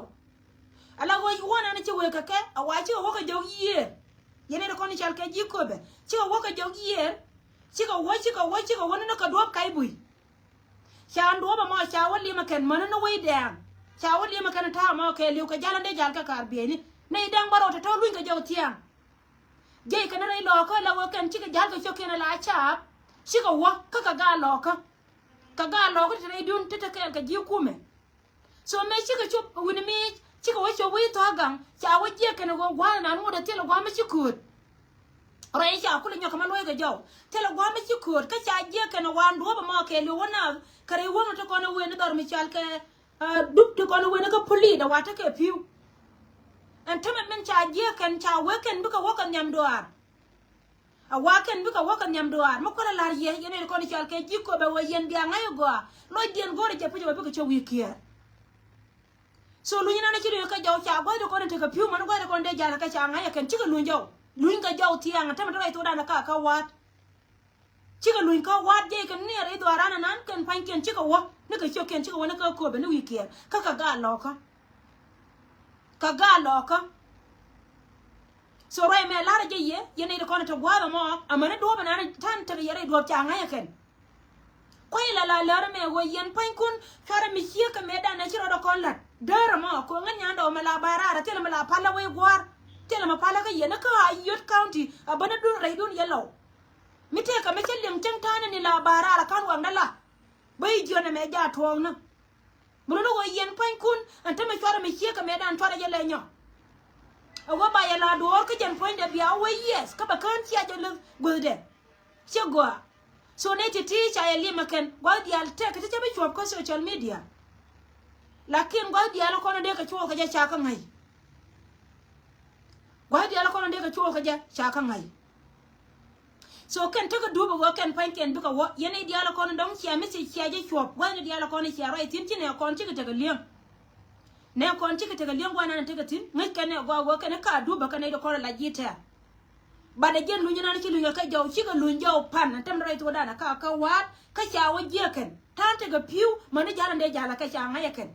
Ala ɣöö wä nɛn ci wëë kɛ kɛ a wa cikɛ wä kɛ jɔk yiëër. Yɛn ni ti kɔn i̱ cal kɛ ji̱ köpɛ cikɛ wä kɛ jɔk yiëër. Cikɛ wä cikɛ wä cikɛ wä ni ni kɛ duɔ̱ɔ̱p kac buc. Ca duɔ̱ɔ̱p ɛmɔ ca wä li̱em ɛ kɛn mäni ni wec dɛɛŋ. Ca wä li̱em ɛ kɛn ta̱a̱ ɛmɔ kɛɛliw kɛ ja̱l ɛn dee ja̱l kɛ kaar bieyni. Nɛy da̱ŋ bärɔw tɔ̱tɔ̱ luny kɛ jɔw thia̱a̱ŋ. Jiɛc kɛn rɛy lɔɔkä la wä kɛn cikɛ ja̱l kɛ cio̱kiɛn ala caap. Cikɛ wä kä kɛ gaat lɔɔkä. Kɛ gaat lɔɔkä ti te rɛydun ti te kɛɛl kɛ ji̱ kumɛ. So mëë cikɛ cop wi̱ni miic cikɛ wä cop wi̱i̱ thɔ̱a̱ gaŋ ca wä jiɛk kɛn ɛ ɣöö gua̱a̱th ɛnan ŋot ɛ thilɛ gua̱a̱th mi ci kööt. Rɔy ca kulɛ nyɔk kɛ ma luɔ̱c kɛ jɔw thilɛ gua̱a̱th mi ci kööt kä ca jiɛk kɛn ɛ wan duɔ̱ɔ̱p ɛmɔ kɛɛliw wä naath kɛ rɛy wäŋ ti kɔn ɛ wen ni dhɔr mi cal kɛ. Dup ti kɔn wen kä pulit a wa tekɛ pi̱w. Ɛn tämɛ min ca jiɛk kɛn ca wek kɛn bikɛ wä kɛ nhiam duaar. A wa kɛn bikɛ wä kɛ nhiam duaar mi kuäl a la̱r yɛ yɛn ɛ kɔn i̱ cɔal kɛ ji̱ köpɛ wä yɛn bia ŋa̱c a gɔaa. Lɔcdiɛn go̱o̱rɛ jɛ puc a wä bikɛ cä wi̱i̱ kiɛɛr. So luny inan a ci luny kä jɔw ca gua̱cdɛ kɔn in tekɛ pi̱w mani gua̱cdɛ kɔn dee ja̱l kä ca ŋa̱c a kɛn cikɛ luny jɔw. Luny kɛ jɔw thiaŋ a tämɛ te ruac thokdan a ka kä wa̱a̱t. Cikɛ luny kä wa̱a̱t jiɛc kɛn ni rɛy dhuaaran anan kɛn pa̱nykiɛn cikɛ wä ni kɛ ciökiɛn cikɛ wä ni kä köpɛ ni wi̱i̱kiɛn kä kɛ gaat lɔkä. Kɛ gaat lɔkä. So ruac mɛ la̱rä jɛ yɛ yɛn nɛy ti kɔn te gua̱a̱th ɛmɔ amäni duɔ̱ɔ̱p ɛnan ta̱n tekɛ yɛ rɛy duɔ̱ɔ̱p ca ŋa̱c ɛ kɛn. Kuay la la lär mɛ ɣöö yɛn pua̱nykun cuarɛ mi ciek kɛ mëëdan ɛ ci rɔɔdɛ kɔn la̱t. Däär ɛmɔ kɛ ɣöö ŋän nyandɛ ɣöö mɛ la ba̱a̱ raar ɛ thilɛ mɛ la pa̱lä wec gua̱a̱r. Thilɛ mɛ pa̱lä kä yɛn kä a Ayod County a bänä dun rɛydun yɛ lɔw. Mi tëëkɛ mi cä liŋ cäŋ ta̱a̱nä ni la ba̱a̱ raar ɛ ka̱n waŋdä la. Bä i̱ jiɔnɛ mɛ jaat tuɔɔknä. Mi run i̱ ɣöö yɛn pua̱nykun ɛn te mɛ cuarɛ mi ciek kɛ mëëdan cuarɛ jɛ lɛ nyɔ. Ɛ ɣöö ba yɛ la duɔ̱ɔ̱r kä jɛn puɔ̱nydɛ bia wee yiɛth kä bɛ kään cia jɛ leth guethdɛ. Ciɛ gɔaa. So nɛy ti̱ti̱ ca yɛ liɛmɛ kɛn gua̱th diaal tëëkɛ ti cä bi cuɔ̱p kä social media. Lakin gua̱th diaal kɔn dee kɛ cuɔɔk kɛ jɛ ca kä ŋa̱c. Gua̱th diaal kɔn dee kɛ cuɔɔk kɛ jɛ ca kä ŋa̱c. So kɛn tekɛ dup ɛ ɣöö kɛn pa̱ny kɛn bikɛ wä yɛn i̱ diaal kɔn dɔ̱ŋ cia mi ci cia jɛ cuɔ̱p gua̱th ni diaal kɔn cia ruac thi̱n ci nɛ kɔn cikɛ tekɛ li̱eŋ. Nɛ kɔn cikɛ tekɛ li̱eŋ gua̱th nan tekɛ thi̱n ŋäc kɛn nɛ gɔaa ɣöö kɛn kä a dup ɛ kɛn nɛy dee kɔn la ji̱ tɛ̈r. But ɛ jɛn luny nan ci luny ɛ kä jɔw cikɛ luny jɔw pan ɛn tɛm rɛy thokdan ɛ kä kä wa̱a̱t kä ca wä jiɛk kɛn ta̱a̱n tekɛ pi̱w mäni ja̱l ɛn dee ja̱l ɛ kɛ ca ŋa̱c ɛ kɛn.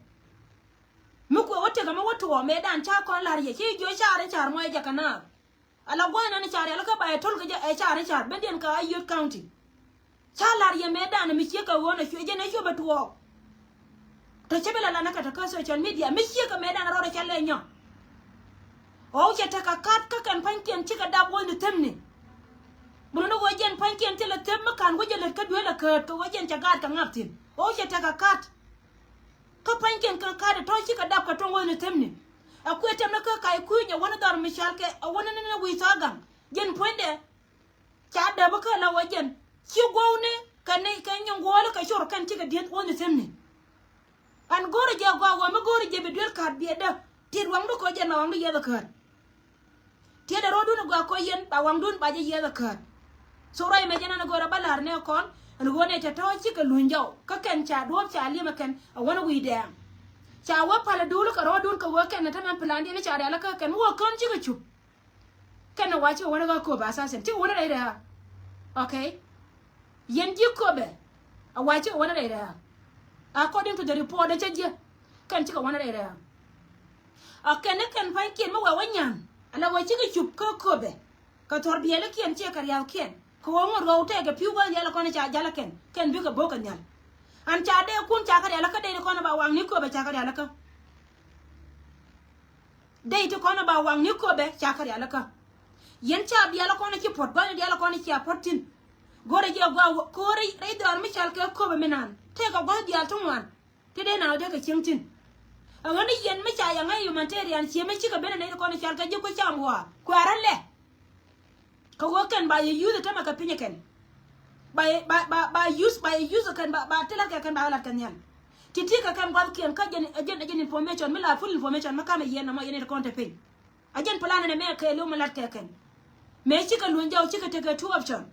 Mi kuɛ wä tekɛ mi wä tuɔɔk mëëdan ca kɔn la̱r yɛ ci jiö ca̱r in ca̱r muɔc ɛ jɛ kɛ naath. Ala gua̱a̱th nan ca̱r yɛ la kä ba yɛ to̱l kɛ jɛ ɛ ca̱r in ca̱r bendiɛn kɛ Ayod County. Ca la̱r yɛ mëëdan mi ciek kɛ ɣöö nɛ cuɛ jɛn ɛ cuɛ bɛ tuɔɔk. Tɔ cä bi la lanä kɛ tɔ kä social media mi ciek kɛ mëëdan rɔɔdɛ cä lɛ nyɔ. Ɣɔw cɛ tekɛ ka̱t kä kɛn pa̱nykiɛn cikɛ dap wä ni themni. Bi run i̱ ɣöö jɛn pa̱nykiɛn thilɛ them mi ka̱n wä jɛ lät kä duel ɛ käät kɛ ɣöö jɛn cɛ gaat kɛ ŋa̱p thi̱n ɣɔw cɛ tekɛ ka̱t. Kä pa̱nykiɛn kɛ ka̱t ɛ tɔ̱ cikɛ dap kɛ tuɔ̱ŋ wä ni themni. Ɛ kuëë tɛm ni kä ka̱c kui̱ny ɛ wä ni dhɔr mi cɔal kɛ ɛ wä ni ni wi̱i̱ thɔ̱a̱ gaŋ. Jɛn puɔ̱nydɛ. Ca däpä kä la wä jɛn ci guɔwni kɛ ni kɛ nyɔŋ guɔɔli kɛ cor kɛn cikɛ dieth wä ni themni. Ɛn go̱o̱ri jɛ gɔaa wä mi go̱o̱ri jɛ bi duel ka̱a̱t biɛtdä. Tiet waŋdu kɔ jɛn la waŋdu yiɛth ɛ käät. Tiet ɛ ro̱dun ɛ gɔaa kɔ yɛn ba waŋdun ba jɛ yiɛth ɛ käät. So ruac mɛ jɛn ɛn ɛ go̱o̱rä bä la̱r nɛ kɔn ɛn ɣöö nɛ tɛ tɔ̱ cikɛ luny jɔw kä kɛn ca duɔ̱ɔ̱p ca liɛmɛ kɛn ɛ wän ɛ wi̱i̱ dɛɛŋ. Ca wä pal ɛ duul kɛ ro̱dun kɛ wee kɛn ɛ tämɛ pilandiɛn ca rial ɛ kä kɛn mi wä kään cikɛ cup. Kɛn a wa cikɛ wänä kä Köpɛ assassin, cikɛ wänä rɛy rɛha. Okay. Yɛn ji̱ Köpɛ a wa cikɛ wänä rɛy rɛha. According to the report dee cä jiɛ, kɛn cikɛ wänä rɛy rɛha. A kɛn ni kɛn pa̱nykiɛn mi wɛ wä nyan ala wä cikɛ cup kä Köpɛ. Kɛ thɔr biɛlikiɛn ciɛ kɛ riathkiɛn kɛ ɣöö ŋot ɣɔw tɛkɛ pi̱w gua̱th diaal kɔn ca jal kɛn, kɛn bikɛ bo̱o̱k kɛ nhial. An ca dee kun ca kɛ rialikä dee ti kɔn ba waŋni Köpɛ ca kɛ rialikä. Dee ti kɔn ba waŋni Köpɛ ca kɛ rialikä. Yɛn ca bial kɔn ci puɔ̱t gua̱thni diaal kɔn cia puɔ̱t thi̱n. Go̱rɛ jiɛ gua̱a̱ ko̱ri rɛy dhɔaar mi cal kɛ Köpɛ mi naan tɛkɛ gua̱th diaal ti ŋuan. Ti dee na wä dee kɛ cieŋ thi̱n. A ɣän ni yɛn mi ca yɛ ŋäc humanitarian cie mi cikɛ ben a nɛy ti kɔn i̱ cal kɛ ji̱ kui̱ cam wä kuɛ a rɔ̱ lɛ. Kɛ ɣöö kɛn ba yɛ yuth ɛ tämɛ kɛ piny ɛ kɛn. Ba yɛ ba ba ba yuth ba yɛ yuth ɛ kɛn ba ba ti la̱t kɛ kɛn ba ɣä la̱t kɛ nhial. Ti ti kɛ kɛn gua̱thkiɛn kä jɛn ɛ jɛn ɛ jɛn information mi la full information mi kamɛ yɛn nɔmɔ yɛn ɛ ti kɔn te piny. A jɛn plan ɛn ɛmɛ kɛɛliw mi lat kɛ kɛn. Mëë cikɛ luny jɔw cikɛ tekɛ two option.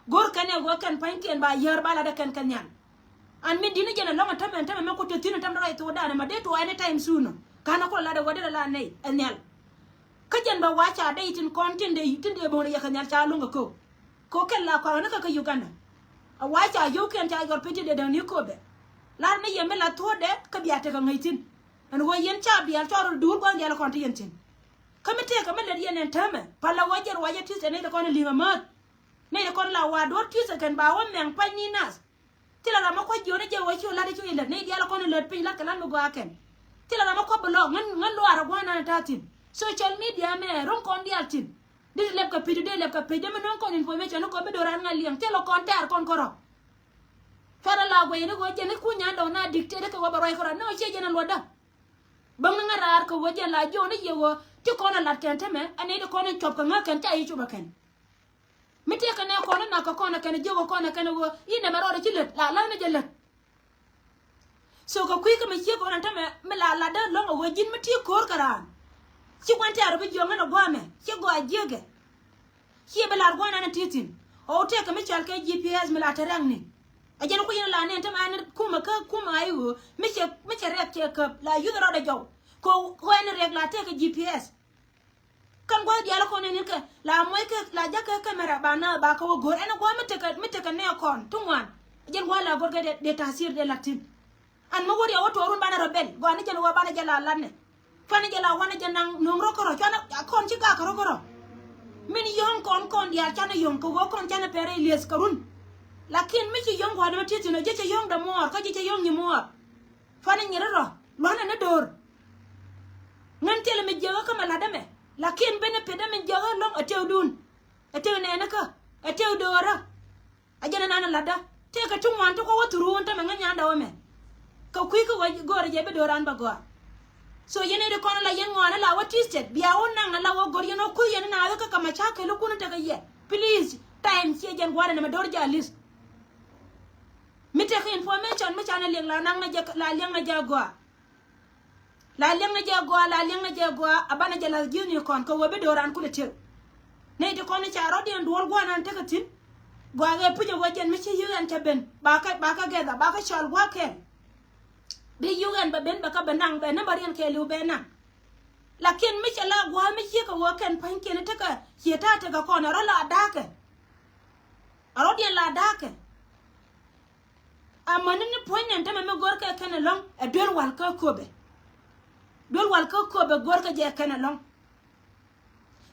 Go̱r kɛn ɛ ɣöö kɛn pa̱nykiɛn ba yäär ba lat ɛ kɛn kɛ nhial. An mi di̱t ni jɛn ɛlɔ̱ŋ ɛ tämɛ ɛn tämɛ mɛ ku te thi̱n ɛ tämɛ rɔy thokdan ɛmɛ dee tuɔɔk any time soon ɔ. Ka̱n ɛ kulɛ lat ɛ ɣöö dee lɛ la nɛy ɛ nhial. Kä jɛn bɛ wa̱a̱ ca dee tin kɔn tin dee tin dee bo̱o̱n ɛ yɛ kɛ nhial ca luŋ ɛ köök. Kɛ ɣöö kɛn la kɔaŋ ni kä kä Uganda. Ɛ wa̱a̱ ca yio̱wkiɛn ca yɔr piny tin dee däŋ ni Köpɛ. Lar ni yɛ mi la thuɔ̱ɔ̱dɛ kä bia tekɛ ŋäc thi̱n. Ɛn ɣöö yɛn ca bial cɔɔr rɔ duur gua̱a̱th diaal kɔn ti yɛn thi̱n. Kä mi tëëkä mi lät yɛn ɛn täämɛ pal la wä jɛn ruacä ti̱th ɛ nɛy ti kɔn ɛ li̱ŋ ɛ määth. Nɛy ti kɔn la wa duɔ̱ɔ̱r ti̱th ɛ kɛn ba wä mɛŋ pa̱ny ni nath. Thilɛ ram mi kua̱c jiɔn ɛ jɛ wä ci wä la̱t ɛ ci wä ilät nɛy diaal ɛ kɔn ɛ lät piny la̱t kɛ la̱t mi gɔaa kɛn. Thilɛ ram mi kua̱c bi lɔɔk ŋän ŋän luaar ɛ gua̱a̱r nan ɛ ta̱a̱ thi̱n. Social media mɛ ro̱ŋ kɔn diaal thi̱n. Di ti lɛp kɛ pec di dee lɛp kɛ pec dee mi no̱o̱ŋ kɔn information ni kɔn bi do̱raar ŋa̱ liɛŋ thilɛ kɔn tɛɛr kɔn kärɔ̱. Cuarɛ la guɛy ni ɣöö jɛn i̱ kuny nyan dɔ̱ŋ na dictate kɛ ɣöö bɛ ruac kärɔ̱ ni ɣöö ciɛ jɛn a luɔtdä. Bäŋ ni ŋäraar kɛ ɣöö jɛn la jiɔn i̱ yiëë ɣöö ti kɔn a lat kɛn tämɛ ɛn i̱ ti kɔn in cuɔp kɛ ŋäk kɛn ca i̱ cupɛ kɛn. Mi tëëkɛ nɛ kɔn in nak kɛ kɔn ɛ kɛn jiök kɛ kɔn ɛ kɛn ɣöö i̱ nɛmɛ rɔɔdɛ ci lät la la̱th ni jɛ lät. So kɛ kui̱ kä mi ciek ɣän ɛn tämɛ mi la latdä lo̱ŋ ɛ ɣöö ji̱n mi ti ko̱o̱r kɛ raan. Ci gua̱n tɛ̈r bi jiɔ̱ɔ̱ŋ ɛn ɛ gua̱a̱mɛ ci gɔaa jiäkɛ. Ciɛ bi lar gua̱n ɛn ɛ ti thi̱n ɣɔw tëëkɛ mi cɔal kɛ G P S mi la te rɛ̈ŋni. Ɛ jɛn kui̱ yɛn la nɛn tämɛ ɛn kumɛ kä kumɛ a i̱ ɣöö mi cɛ mi cɛ rɛk cɛ käp la yuth rɔɔdɛ jɔw. Kɛ ɣöö ɛn riɛk la tëëkɛ G P S. Kɛn gua̱th diaal kɔn ɛn in kɛ la muɔc kɛ la jak kɛ camera ba na ba kä wä go̱r ɛn gua̱th mi tekɛ mi tekɛ nɛ kɔn ti ŋuan. Jɛn gua̱th la go̱r kɛ dee tasir dee latin. An mi wä riɛk wä tuɔɔrun banɛ rɔ bɛl gua̱th ni jɛn wä banɛ jɛ la latnɛ. Cuanɛ jɛ la wanɛ jɛ naŋ no̱o̱ŋ rɔ kärɔ cuanɛ kɔn ci gak kärɔ kärɔ. Min yɔ̱ŋ kɔn kɔn diaal canɛ yɔ̱ŋ kɛ wä kɔn canɛ pɛrɛ lieth kärun. Lakin mi ci yɔ̱ŋ gua̱th ni mi ti thin ɔ jɛ cɛ yɔ̱ŋ dɛ muɔɔr kä jɛ cɛ yɔ̱ŋ nyi muɔɔr. Cuanɛ nyiri rɔ luanɛ ni do̱r. Ŋän thilɛ mi jiäkä kä mɛ la̱t ɛmɛ lakin benefit ɛmɛ jiäkä lɔ̱ŋ ɛ tëëkdun. Ɛ tëëk nɛɛnikä ɛ tëëk do̱rä. A jɛn ɛnan ɛ la̱tdä tëëkɛ ti ŋuan ti kɔ wä thurun tämɛ ŋän nyandɛ wä mɛ. Kɛ kui̱ kä wä go̱o̱rɛ jɛ bi do̱ran bɛ gɔaa. So yɛn ɛ ri kɔn la yɛn ŋuan ɛ la wä twisted bia wä naŋ ɛ la wä go̱r yɛn wä kuth yɛn ɛ naath kä kɛ mɛ ca kɛl ikun ɛ tekɛ yɛ. Please time ciɛ jɛn gua̱rɛ nɛ mɛ do̱r jɛ a li̱th. Mi tekɛ information mi canɛ liɛŋ la naŋ nɛ jɛ la liɛŋ nɛ jɛ a gɔaa. La liɛŋ nɛ jɛ a gɔaa la liɛŋ nɛ jɛ a gɔaa a banɛ jɛ lath ji̱thni kɔn kɛ wee bi do̱ran kulɛ tiek. Nɛy ti kɔn i̱ ca rɔ̱diɛn duɔ̱ɔ̱r gua̱a̱r nan tekɛ thi̱n. Gɔaa ɣɛ puc ɛ wee jɛn mi ci yio̱k ɛn cɛ ben ba kä ba kä gɛtha ba kä cɔl gua̱a̱r kɛɛl. Bi yio̱k ɛn bɛ ben bɛ kä bɛ naŋ bɛ nambäriɛn kɛɛliw bɛ naŋ. Lakin mi cɛ la gua̱a̱r mi ciekɛ wee kɛn pa̱nykiɛn tekɛ ciɛ ta̱a̱ tekɛ kɔn ɛ rɔ̱ la da̱a̱kɛ. A rɔ̱diɛn la da̱a̱kɛ. Amäni ni puɔ̱ny nɛn tämɛ mi go̱rkɛ kɛn ɛlɔ̱ŋ ɛ duel wal kä köpɛ. Duel wal kä köpɛ go̱rkɛ jɛ kɛn ɛlɔ̱ŋ.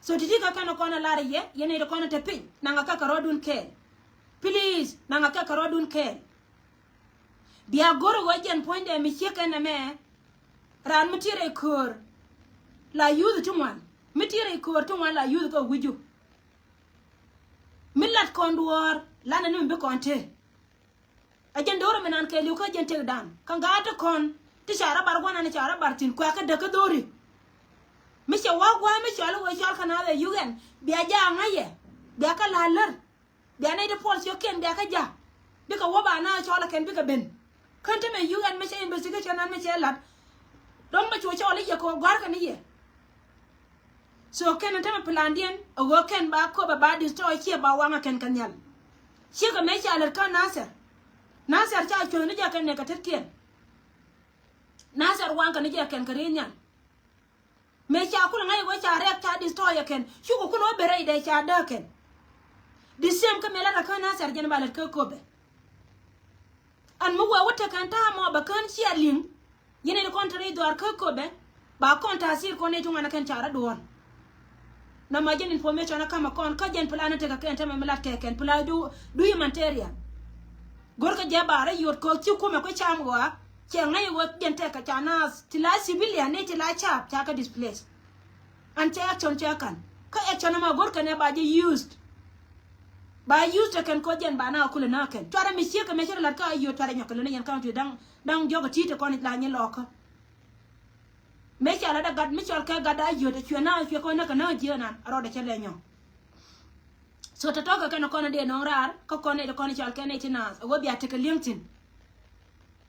So ti̱ti̱ kä kɛn ɛ kɔn ɛ lar ɛ yɛ yɛn ɛ ri kɔn ɛ te piny naŋ ɛ kɛ kɛ rɔ̱dun kɛɛl. Please naŋ ɛ kɛ kɛ rɔ̱dun kɛɛl. Bia go̱r ɛ ɣöö jɛn puɔ̱nydɛ mi ciek kɛn ɛmɛ. Raan mi ti rɛy köör la yuth ti ŋuan mi ti rɛy köör ti ŋuan la yuth kɛ wi̱cu. Mi lat kɔn duɔ̱ɔ̱r lanɛ ni mi bi kɔn te. A jɛn do̱r mi nan kɛɛliw kä jɛn tëkdan kä gaat ti kɔn ti ca rɔ bar guanan ca rɔ bar thi̱n kuɛ kä däk kä dho̱ri. Mi cɛ wä gua̱a̱ mi cɔl i̱ wee cɔl kä naath ɛ yuk ɛn bia jaak ŋa̱cɛ bia kä la̱r lär. Bia nɛy ti puɔl ciökiɛn bia kä jaak bikɛ wä ba naath cɔl ɛ kɛn bikɛ ben. Kän te mɛ yuk ɛn mi cɛ investigation ɛn mi cɛ la̱t. Dɔ̱ŋ bɛ cu cɔl i̱ yɛ kɛ wä gua̱a̱r kɛn i̱ yɛ. So kɛn in tämɛ plandiɛn a ɣöö kɛn ba köpɛ ba destroy ciɛ ba waŋä kɛn kɛ nhial. Ciekɛ mëë ca lät kä Nasir. Nasir ca cuɔ̱th ni jɛ kɛn nɛ kɛ tetkiɛn. Nasir waŋkɛ ni jɛ kɛn kɛ ri̱i̱ nhial. Mëë ca kulɛ ŋa̱c ɛ ɣöö ca rɛk ca destroy ɛ kɛn. Cukɛ kulɛ wä ben rɛydɛ ca dääk kɛn. The same kä mëë lat ɛ kä Nasir jɛn ba lät kä Köpɛ. Ɛn mi wee wä tekɛ ɛn ta̱a̱ mɔ bɛ kään ciɛ liŋ. Yɛn in kɔn te rɛy dhuaar kä Köpɛ ba kɔn ta̱a̱ sir kɔn nɛy ti ŋuan ɛ kɛn ca rɔ duɔ̱ɔ̱l. Nɔmɔ jɛn information ɛ kamɛ kɔn kä jɛn plan in tekɛ kɛn tämɛ mi lat kɛ kɛn plan du, du humanitarian. Go̱rkɛ jɛ ba rɔ yot kɛ ci kumɛ kui̱ cam ɣɔaa. Cɛ ŋäc ɛ ɣöö jɛn tekɛ ca naath ti la civilian ni ti la caap ca kɛ displace. An cɛ action cɛ ka̱n kä action ɛmɔ go̱rkɛ nɛ ba jɛ used. Ba used ɛ kɛn kɔ jɛn ba na kulɛ na kɛn cuarɛ mi ciek kɛ mɛ ci rɔ lat kä Ayod cuarɛ nyɔk kɛ lön yɛn county da̱ŋ da̱ŋ diɔk ɛ ti̱i̱t ɛ kɔn la nyi lɔɔkä. Mëë ca lat ɛ gat mi cɔl kɛ gat Ayod ɛ cuɛ na cuɛ kɔn nä kɛ na jiɛ nan a rɔɔdɛ cɛ lɛ nyɔk. So tɔ̱tɔ̱ kɛ kɛn kɔn dee nɔŋ raar kä kɔn nɛy ti kɔn cɔal kɛn nɛy ti naath ɛ ɣöö bia tekɛ li̱eŋ thi̱n.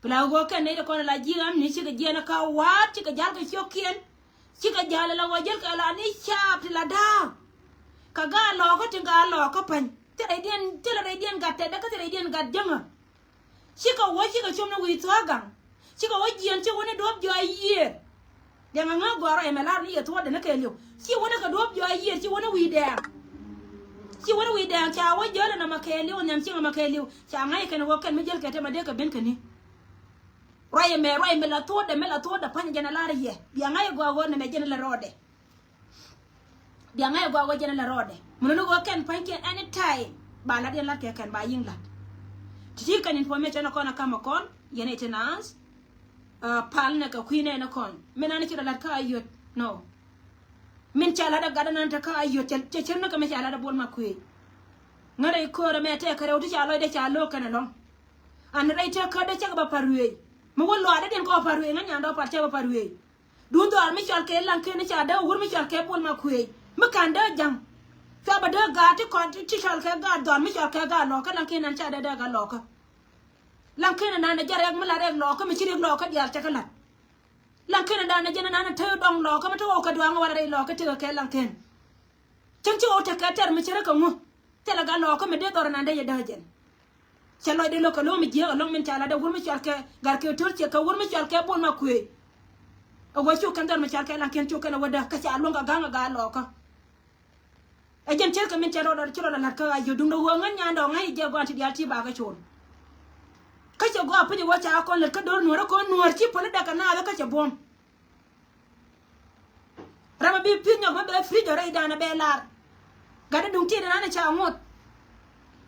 Pla ɣöö kɛn nɛy ti kɔn la ji̱ ɣam ni cikɛ jiɛn kä wa̱a̱t cikɛ ja̱l kɛ ciökiɛn. Cikɛ ja̱l ala ɣöö jäl kɛ la ni caap ti la da̱a̱k. Kɛ gaa lɔɔkä ti gaa lɔɔkä pa̱ny thilɛ rɛydiɛn thilɛ rɛydiɛn gat tɛtdä kä thilɛ rɛydiɛn gat jäŋä. Cikɛ wä cikɛ com ni wi̱i̱ thua̱a̱ gaŋ. Cikɛ wä jiɛn cikɛ wä ni duɔ̱ɔ̱p jɔɔc yiëër. Diɛŋ aŋä gɔ̱a̱r rɔ ɛmɛ la̱r ni yɛ thuɔ̱ɔ̱dɛ ni kɛɛliw ci wä ni kɛ duɔ̱ɔ̱p jɔɔc yiëër ci wä ni wi̱i̱ dɛɛŋ. Ci wä ni wi̱i̱ dɛɛŋ ca wä jiöl ɛn ɛmɛ kɛɛliw nhiam ciŋ ɛmɛ kɛɛliw ca ŋa̱c kɛn wä kɛn mi jiöl kɛ tɛmɛ dee kɛ ben kɛ ni. Ruac ɛmɛ ruac mi la thuɔ̱ɔ̱dɛ mi la thuɔ̱ɔ̱dɛ pa̱ny jɛn ɛ la̱r yɛ bia ŋa̱c gɔaa ɣöö nɛmɛ jɛn ɛ la rɔɔdɛ. Bia ŋa̱c ɛ gɔaa wä jɛn ɛ la rɔɔdɛ. Mun ni ɣöö kɛn pa̱nykiɛn anytime ba lat yɛn lat kɛ kɛn ba yi̱ŋ lat. Ti̱ti̱ kɛn information ɛ kɔn ɛ kamɛ kɔn yɛn ɛ ti naath. Pal nɛ kɛ kui̱ nɛn ɛ kɔn min an ci rɔ lat kä Ayod. No. Min ca lat ɛ gat ɛnan te kä Ayod cɛ cɛ cär ni kɛ min ca lat ɛ Bol Makuëëc. Ŋäri ko̱rɛ mɛ tɛkɛ rɛw ti ca lɔcdɛ ca lo̱k kɛn ɛlɔ̱ŋ. An rɛy tëk kädä cäkɛ bä Pa̱r Ruëëc mi wä lɔaadä diɛn kɔ Pa̱r Ruëëc ŋäc nyandɔ pal cäkɛ bä Pa̱r Ruëëc. Duundɛ ɣɔr mi cɔal kɛ Laŋken ca dee wur mi cɔal kɛ Bol Makuëëc mi ka̱n dee ja̱ŋ. Cua bɛ dee gaat ti kɔn ti cɔal kɛ gaat dhɔr mi cɔal kɛ gaat lɔɔkä Laŋken an ca dee dee gaat lɔɔkä. Laŋken an an jɛ rɛk mi la rɛk lɔɔkä mi ci rɛk lɔɔkä diaal cɛ kɛ la̱t. Laŋken an an jɛn an an te dɔŋ lɔɔkä mi te ɣɔw kɛ duaŋ wala rɛy lɔɔkä tekɛ kɛ Laŋken. Cäŋ ci ɣɔw tekɛ tɛr mi cɛ rɛ kɛ ŋu. Thilɛ gat lɔɔkä mi dee dhɔr ɛnan dee yɛ dääk jɛn. Cɛ lɔcdɛ lo̱k kɛ lo̱o̱m mi jiääk ɛlɔ̱ŋ min ca latdɛ wur mi cɔal kɛ gat kɛ to̱r ciɛ kɛ wur mi cɔal kɛ Bol Makuëëc. Ɛ wä cu kɛn dhɔr mi cɔal kɛ Laŋken cu kɛn ɛ wä dääk kä ca luäŋ kɛ ga̱ŋ ɛ gat lɔɔkä. Ɛ jɛn cärkɛ min cɛ rɔɔdɛ ci rɔɔdɛ la̱t kä Ayod duundɛ ɣöö ŋän nyandɛ ɔ ŋäc jɛ gɔaa ti diaal ti bakɛ cool. Kä cɛ gɔaa puc ɛ wä ca kɔn lät kä do̱r nuäärä kɔn nuäär ci päli däk kɛ naath kä cɛ buɔ̱m. Ram a bi pi̱th nyɔk mi bɛ fridge ɔ rɛydan a bɛ lar. Gat a duŋ tiet inan a ca ŋuɔth.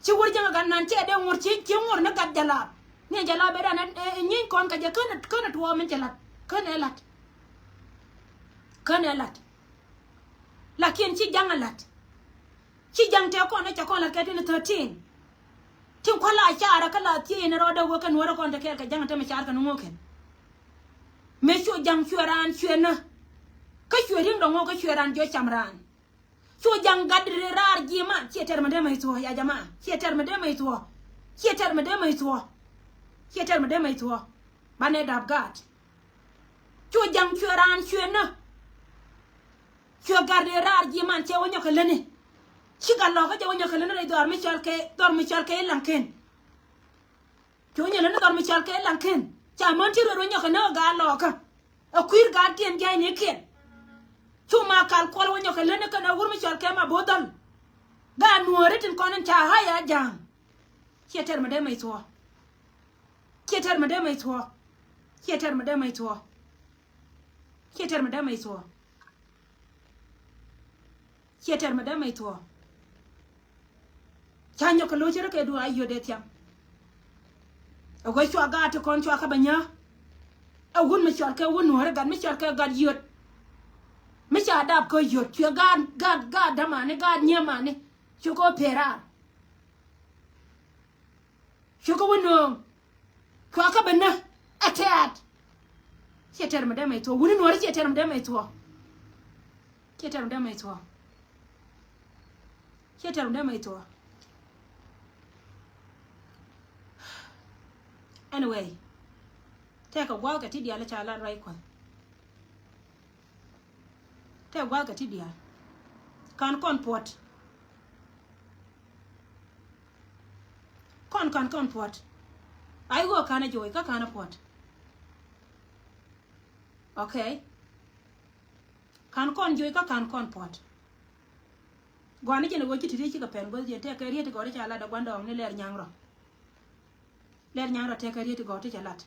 Ci wur jäŋ a gat nan cɛ dee ŋuɔr ci ci ŋuɔr ni gat jalap. Ni jalap bɛ dan ɛ nyiny kɔn ka jɛ kän kän a tuɔɔk min cɛ lat kän ɛ lat. Kän ɛ lat. Lakin ci jaŋ a lat. Ci jaŋ tɛ kɔn ɛ cɛ kɔn lat kɛ twenty thirteen. Tin kua̱l la carɛ kä la thiec ni rɔɔdɛ wä kɛ nuɔ̱ɔ̱rä kɔn te kɛɛl kɛ jaŋ te mi car kɛ ni ŋo̱o̱kɛn. Mëë cuɛ ja̱ŋ cuɛ raan cuɛ nä. Kä cuɛ ri̱ŋ dɔ̱ŋ ɣɔ̱k kä cuɛ raan jiɔ cam raan. Cu ja̱ŋ gat ri raar ji̱ man ciɛ tɛr mi dee mɛy thuɔ̱ɔ̱ ya jama ciɛ tɛr mi dee mɛy thuɔ̱ɔ̱. Ciɛ tɛr mi dee mɛy thuɔ̱ɔ̱. Ciɛ tɛr mi dee mɛy thuɔ̱ɔ̱. Banɛ dap gaat. Cu ja̱ŋ cuɛ raan cuɛ nä. Cuɛ gat ri raar ji̱ man cɛ wä nyɔk kɛ läni. Ci gat lɔ̱kä cɛ wä nyɔk kɛ läni rɛy dhɔr mi cɔl kɛ dhɔr mi cɔl kɛ i̱ Laŋken. Cu nyɛ lä ni dhɔr mi cɔal kɛ Laŋken. Ca män ti ruet wä nyɔk kɛ näk ɛ gaat lɔɔkä. Ɛ kui̱r gaat tiɛn jia̱cnikiɛn. Cu ma kal kuɔl wä nyɔk kɛ lä ni kɛn ɛ wur mi cɔal kɛ ma bo̱o̱th dhɔl. Gaat nuɔ̱ɔ̱ri tin kɔn in ca ha̱y a ja̱a̱ŋ. Ciɛ tɛr mi dee mɛy thuɔ̱ɔ̱. Ciɛ tɛr mi dee mɛy thuɔ̱ɔ̱. Ciɛ tɛr mi dee mɛy thuɔ̱ɔ̱. Ciɛ tɛr mi dee mɛy thuɔ̱ɔ̱. Ciɛ tɛr mi dee mɛy thuɔ̱ɔ̱. Ca nyɔk kɛ lo̱c rɛ kɛ duɔ̱ɔ̱r a yot dee thiaŋ. Ɛ guɛ cua gaat ti kɔn cua kä bɛ nyääk. Ɛ wun mi cɔal kɛ wun nuɔ̱ɔ̱ri gat mi cɔal kɛ gat yot. Mi ca dap kä yot cuɛ gaat gaat gaat dämani gaat nyiemani. Cu kɛ wä perar. Cu kɛ wä nööŋ. Cua kä bɛ nä ɛ tɛ̈t. Ciɛ tɛr mi dee mɛy thuɔ̱k wuni nuɔ̱ɔ̱ri ciɛ tɛr mi dee mɛy thuɔ̱k. Ciɛ tɛr mi dee mɛy thuɔ̱k. Ciɛ tɛr mi dee mɛy thuɔ̱k. Anyway. Tɛkɛ gua̱a̱th kɛ ti diaal ca lat ruac kuɔth. Tɛkɛ gua̱a̱th kɛ ti diaal. Ka̱n kɔn puɔ̱t. Kɔn ka̱n kɔn puɔ̱t. Ay ɣöö ka̱n a jo̱o̱c kä ka̱n a puɔ̱t. Okay. Kan kɔn joc kä kan kɔn puɔt. Guani jɛn ɛ ɣöö ci ti riec cikɛ pɛn guäth jɛn tɛkɛ riet ti gɔ̱r ti ca lat ɛ guandɔɔŋni Lɛr Nyaŋ Rɔ. Lɛr Nyaŋ Rɔ tɛkɛ riet ti gɔ̱r ti ca lat.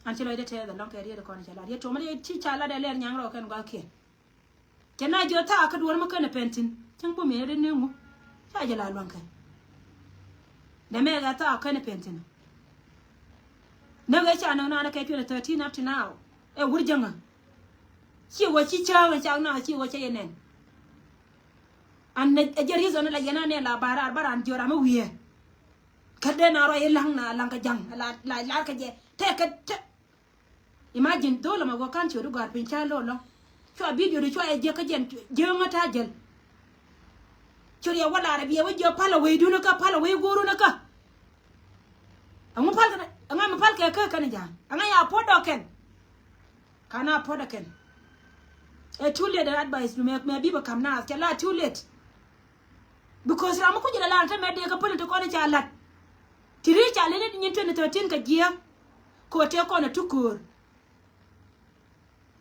An ci lɔcdɛ tɛth ɛlɔ̱ŋ kɛ riet ti kɔn ti ca lat. Yɛ tuɔmä ti ca lat ɛ Lɛr Nyaŋ Rɔ kɛn gua̱thkiɛn. Cɛ na jiɔ thaak kä duɔ̱ɔ̱r mi känɛ pɛn thi̱n. Cäŋ bum yɛn ri ni ŋu. Ca jɛ la luaŋkɛ. Dee mɛ ɣɛ thaak känɛ pɛn thi̱n. Näk ɣɛ ca näk naan kɛ twenty thirteen up to now. Ɛ wur jäŋä. Ci wä ci cääk ɛ cak na ci wä cä yɛ nɛn. An ɛ jɛ reason la yɛn anɛ la barar baran jiɔ ram mi wi̱i̱. Kä dee na rɔ i̱ laŋ na laŋ kɛ ja̱ŋ la la lar kɛ jɛ. Tɛ kɛ tɛ. Imagine dhol ɛmɛ wä ka̱n ciötdu gɔ̱a̱r piny ca lo̱l lɔ. Cua video di cua yɛ jiäk kä jɛn jiäŋä ta̱a̱ jäl. Ciöt yɛ wä lar ɛ biɛ wä jiäk pal ɛ wecdun kä pal ɛ wec go̱o̱run kä. Ɛŋu pal kɛn ɛŋa mi pal kɛ kä kɛn ja̱a̱n ɛŋa ya puɔ̱t dɔk kɛn. Ka̱n a puɔ̱t dɔk kɛn. Ɛ too late ɛ advice du mɛ mɛ bipɛ ka̱m naath cɛ la too late. Because ram mi kuc ilɛ lan te mɛ dee kä päl ti kɔn i̱ ca la̱t. Ti ri ca leni nyin twenty thirteen kɛ jiääk. Kɛ ɣöö tëë kɔn ɛ tuköör.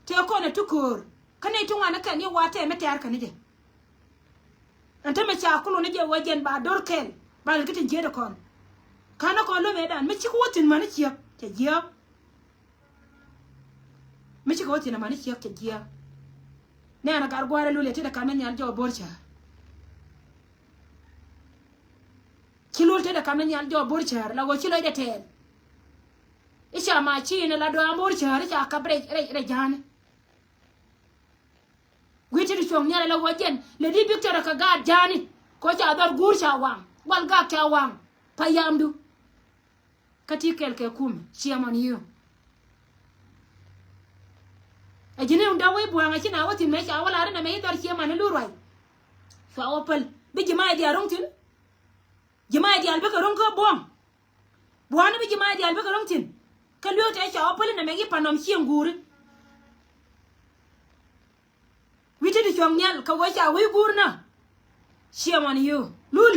Tëë kɔn ɛ tuköör. Kä nɛy ti ŋuan ɛ kɛn i̱ wa tɛmɛ tɛ̈r kɛn i̱ jɛ. Ɛn te mɛ ca kulun i̱ jɛ wee jɛn ba do̱r kɛl ba lɛl kä tin jiäätdɛ kɔn. Ka̱n ɛ kɔn lo̱mɛ dan mi cikɛ wä thi̱n män i̱ ciek cɛ jiääk. Mi cikɛ wä thi̱n amäni ciek cɛ jiääk. Nɛɛnɛ gat gua̱a̱r ɛ lul yɛ tetdɛ kam ni nhial jɔɔk bo̱r cäär. Ci lul tetdɛ kam ni nhial jɔɔk bo̱r cäär la ɣöö ci lɔcdɛ tɛɛl. I̱ ca ma ci in ɛ la dɔaŋ bo̱r cäär i̱ ca kap rɛy rɛy rɛy ja̱a̱ni. Gui̱t tetdɛ cuɔ̱ŋ nhial ɛ la ɣöö jɛn lɛ di bik tetdɛ kɛ gaat ja̱a̱ni. Kɛ ɣöö ca dhɔr guur ca waŋ wal gak ca waŋ. Pa yamdu. Kä ti kɛl kɛ kum shame on you. Ɛ ji̱n in dɔ̱k wec bua̱a̱ŋ a ci na wä thi̱n mëë ca wä lar in ɛmɛ i̱ dhɔr shame on in lu ruac. Cua wä päl bi ji̱ ma i̱ diaal ro̱ŋ thi̱n. Ji̱ ma i̱ diaal bikɛ ro̱ŋ kä buɔ̱ŋ. Bua̱a̱n bi ji̱ ma i̱ diaal bikɛ ro̱ŋ thi̱n. Kä lueek tɛ cua wä päl in ɛmɛ i̱ pan nɔm cieŋ guuri. Wi̱cdɛ ti cuɔ̱ŋ nhial kɛ ɣöö ca wi̱i̱ guur nä. Shame on you. Lul.